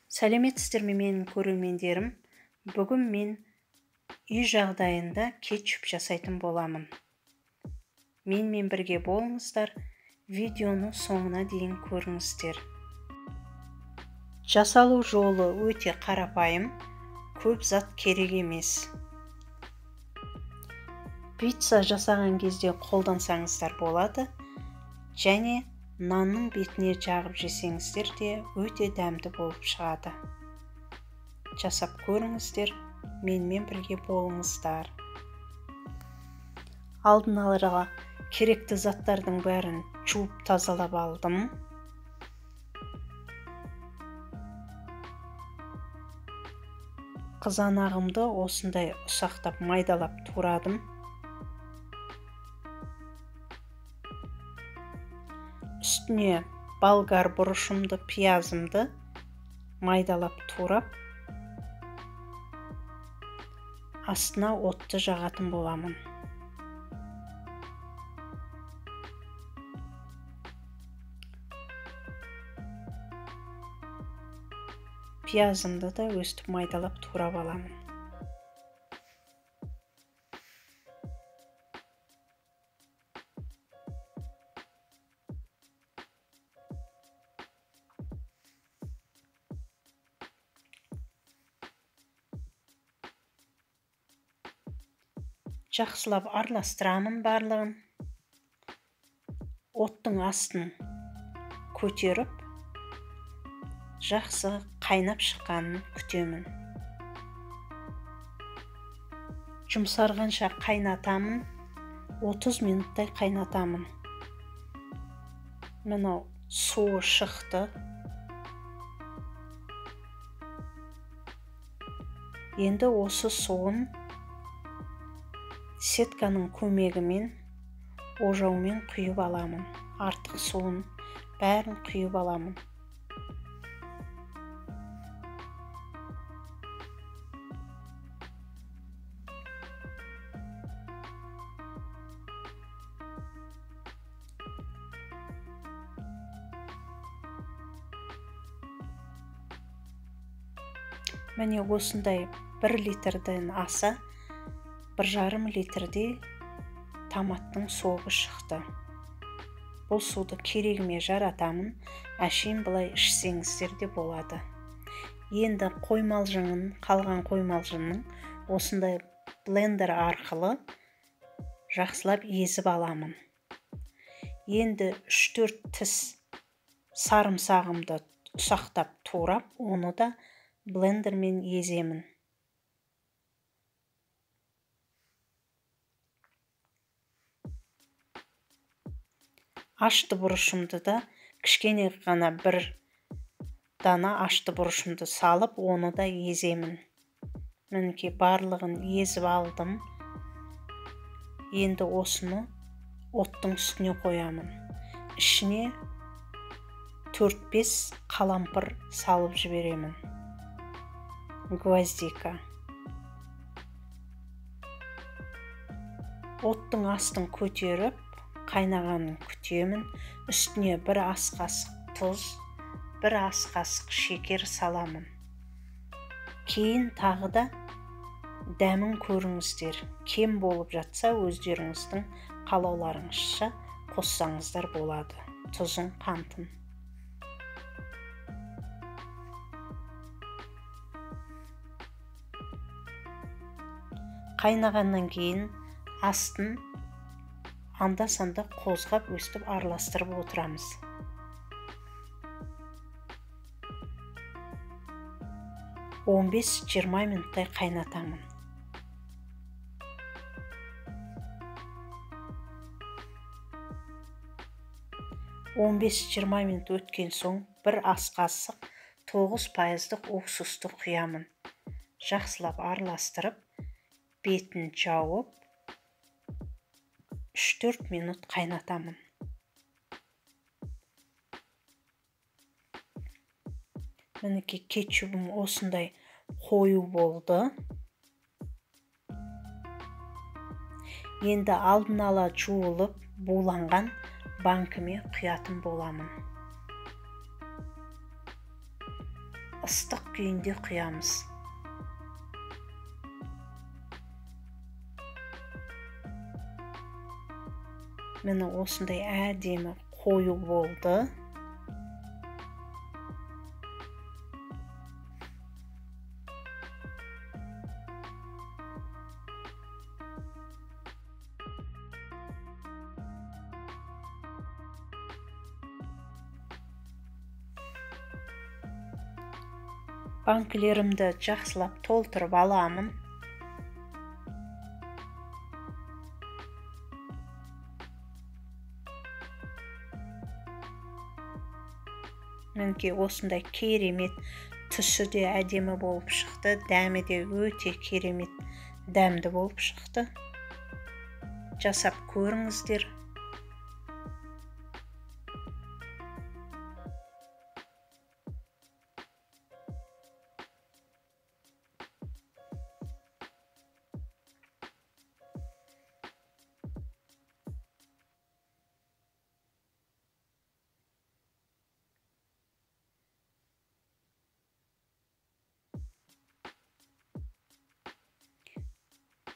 Сәлеметсіздер ме менің көрермендерім? Бүгін мен үй жағдайында кетчуп жасайтын боламын. Менімен бірге болыңыздар, видеоны соңына дейін көріңіздер. Жасалу жолы өте қарапайым, көп зат керек емес. Пицца жасаған кезде қолдансаңыздар болады, және нанның бетіне жағып жесеңіздер де өте дәмді болып шығады. Жасап көріңіздер, менімен бірге болыңыздар. Алдын ала керекті заттардың бәрін жуып тазалап алдым. Қызанағымды осындай ұсақтап майдалап турадым. Үстіне болгар бұрышымды, пиязымды майдалап турап, астына отты жағатын боламын. Пиязымды да өстіп майдалап турап аламын. Жақсылап араластырамын барлығын. Оттың астын көтеріп, жақсы қайнап шыққанын күтемін. Жұмсарғанша қайнатамын, 30 минуттай қайнатамын. Мынау суы шықты. Енді осы суын сетканың көмегімен ожаумен құйып аламын. Артық суын бәрін құйып аламын. Міне осындай 1 литрден аса 1,5 литрдей томаттың соғы шықты. Бұл суды керегіме жаратамын, әшейін былай ішсеңіздер де болады. Енді қоймалжыңын, қалған қоймалжыңның осындай блендер арқылы жақсылап езіп аламын. Енді 3-4 тіс сарымсағымды ұсақтап турап, оны да блендермен еземін. Ашты бұрышымды да кішкене ғана бір дана ашты бұрышымды салып, оны да еземін. Мінекей барлығын езіп алдым. Енді осыны оттың үстіне қоямын. Ішіне 4-5 қалампыр салып жіберемін. Гвоздика. Оттың астын көтеріп, қайнағанын күтемін. Үстіне 1 ас қасық тұз, 1 ас қасық шекер саламын. Кейін тағы да дәмін көріңіздер. Кем болып жатса өздеріңіздің қалауларыңызша қоссаңыздар болады. Тұзын, қантын. Қайнағаннан кейін астын анда-санда қозғап өстіп араластырып отырамыз. 15-20 минуттай қайнатамын. 15-20 минут өткен соң 1 ас қасық 9% уксусты құямын. Жақсылап араластырып, бетін жауып, 3-4 минут қайнатамын. Мінекей кетчубым осындай қою болды. Енді алдын ала жуылып, буланған банкіме құятын боламын. Ыстық күйінде құямыз. Міне осындай әдемі қою болды. Банкілерімді жақсылап толтырып аламын. Мінекей осындай керемет түсі де әдемі болып шықты, дәмі де өте керемет дәмді болып шықты. Жасап көріңіздер.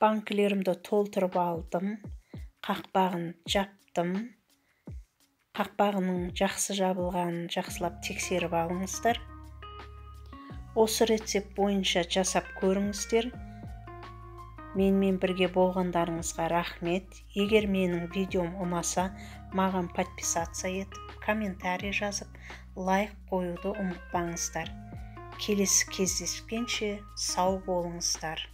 Банкілерімді толтырып алдым, қақпағын жаптым. Қақпағының жақсы жабылғанын жақсылап тексеріп алыңыздар. Осы рецепт бойынша жасап көріңіздер. Менімен бірге болғандарыңызға рахмет. Егер менің видеом ұнаса, маған подписаться етіп, комментарий жазып, лайк қоюды ұмытпаңыздар. Келесі кездескенше сау болыңыздар.